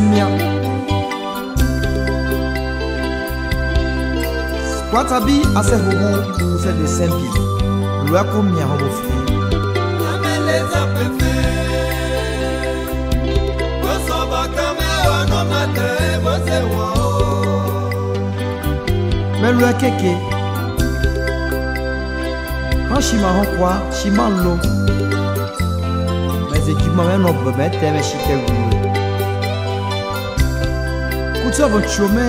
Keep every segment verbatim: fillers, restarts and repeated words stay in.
Mia. Kwatabi ase hoho, use de sembi. Lua ko mia hoho fi. Mɛ lua keke. Ha si ma hokwa, si ma lo. Mɛ ze juma mɛ nɔ bɛ mɛ tɛ mɛ si kɛ wu. Kutu abo tso mɛ.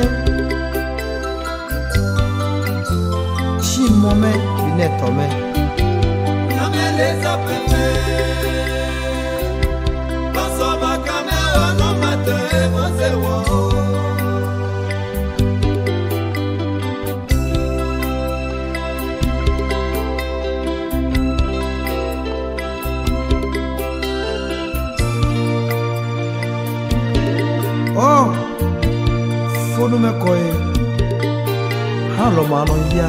Si mɔ mɛ, bi nɛ tɔ mɛ. O, fonu mɛ kɔe. Ha lɔ ma nɔ ya.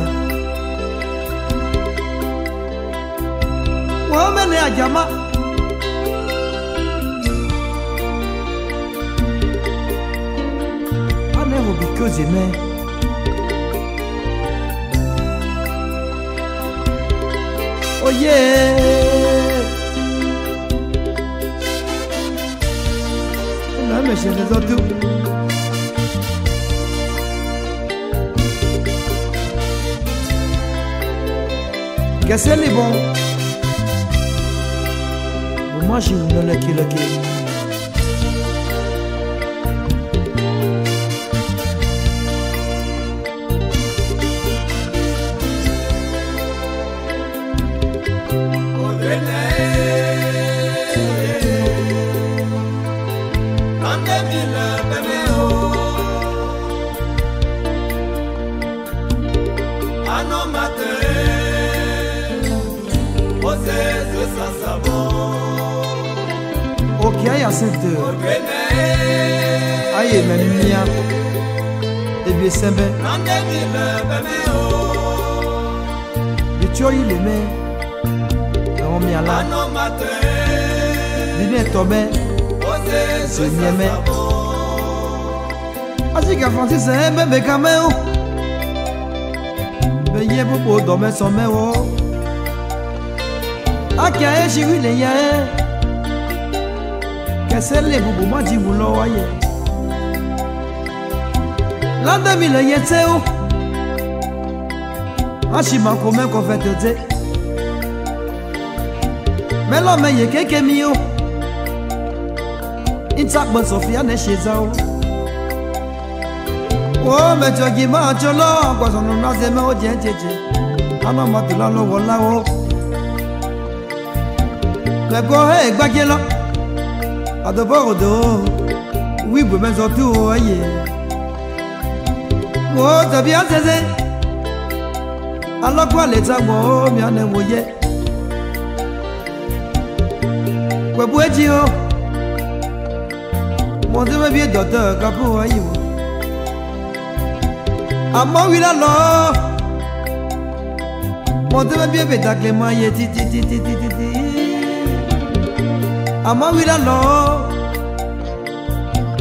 Wa mɛ nɛ ajama. Anɛ ho bi ko ze mɛ. Oye. Ena mɛ se ne zo tu. Kɛsɛ li bɔ. Bo ma si wu nɔ lɛkilɛki. Oke, aya sɛn tɛ. Aye mɛ mia. Ebi esɛn bɛ. Bi tso yi le mɛ. Ɛhɔn mia la. Bi nɛ tɔ mɛ. Ze nyɛ mɛ. Asi ka Francis ɛ mɛ mɛ ka mɛ o. Mɛ yɛ popo dɔ mɛ sɔ mɛ o. Akɛ ɛ si wi le yɛ. Kɛsɛ le bubu ma ji wu lɔ wa yɛ. Lande mi le yɛ tse o. Asi ma ko mɛ kɔ fɛ tɛ tse. Mɛ lɔ mɛ ye keke mi o. Ntsa kpɛ Sofia nɛ se za o. O mɛ tso gi ma tso lɔ, kpɔ sɔ nu na se mɛ o jɛ jɛ jɛ. Anɔ ma tu la lɔ wɔ la o. Mɛ ko he gba jɛ lɔ. Ado bɔ o do. Wi bu mɛ zɔ tu o ye. Mo tɔ bi a se se. Alɔ kɔ le ta mo mi anɛ mo ye. Kpɛ bu eji o. Mɔte mɛ bi dɔtɔ kapu ayi o. Amɔ wi la lɔ. Mɔte mɛ bi be dakle ma ye ti ti ti ti ti ti ti. Amɔ wi la lɔ.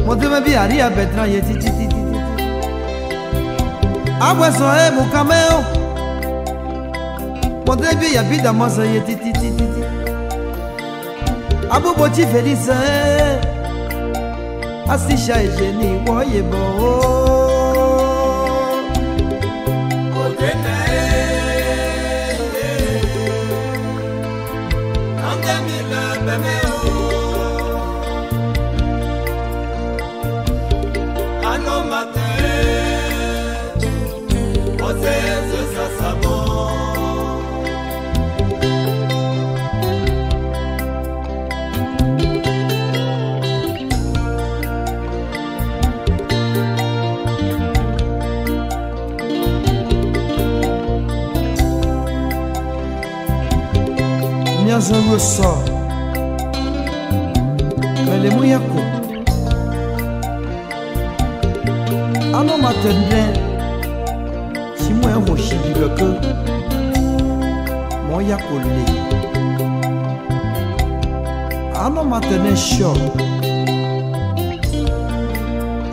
Mɔte mɛ bi ari abɛtra ye ti ti ti ti ti ti. Abɛ sɔ e mu kame o. Mɔte mɛ bi ya bi da ma sɔ ye ti ti ti ti ti. Abu botsi Félix, asisa eje ni wɔ ye bɔ o. Miazɔ lo sɔ. Mɛlɛ mo yako. Anɔ ma tɛ ndɛ. Si mo ɛ ho si bi bɛ ko. Mo yako le. Anɔ ma tɛ nɛ sɔ.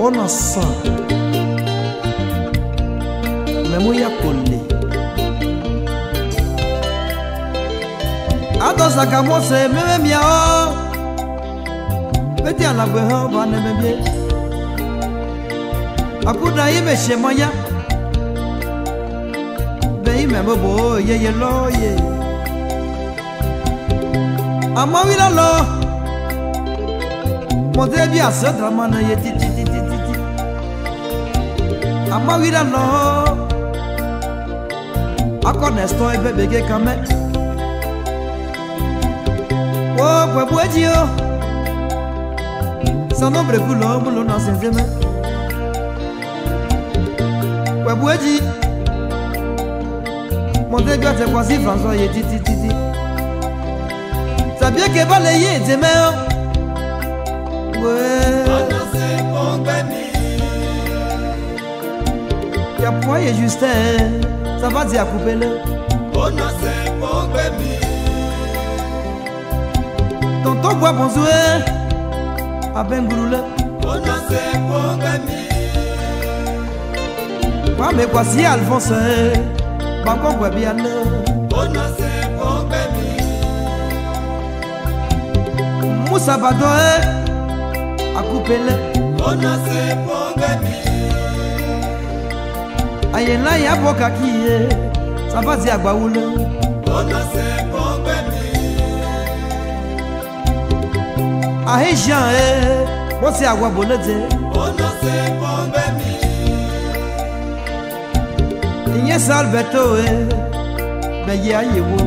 Ona sa. Memu ya kole. Ato sa ka Mose meme mia o. Beti ala gbe ho ba ne me bie. Akuda yi me she maya. Be yi me bo bo ye ye lo ye. Ama wi la lo. Mo te bi ase drama na ye ti ti ti ti ti ti. Ama wi la lo. Ako nesto e be be ge kame. Wo kwe bu eji o. Sa no bre ku lo mu lo na se ze me. Kwe bu eji. Mo te bi ase kwa si François ye ti ti ti ti. Sa bie ke ba le ye ze me o. We. Ya pwa ye Justin, sa va di akupele. Tonton bwa bonzou e, a bengurule. Kwa me kwa si Alphonse, ba ko gwe bi ale. Musa Bado e, akupele. Aye la ya bo ka ki ye, sa va di agba wule. Ahe Jean e, bo si agba bo le de. Iye sa Alberto e, be ye aye wo.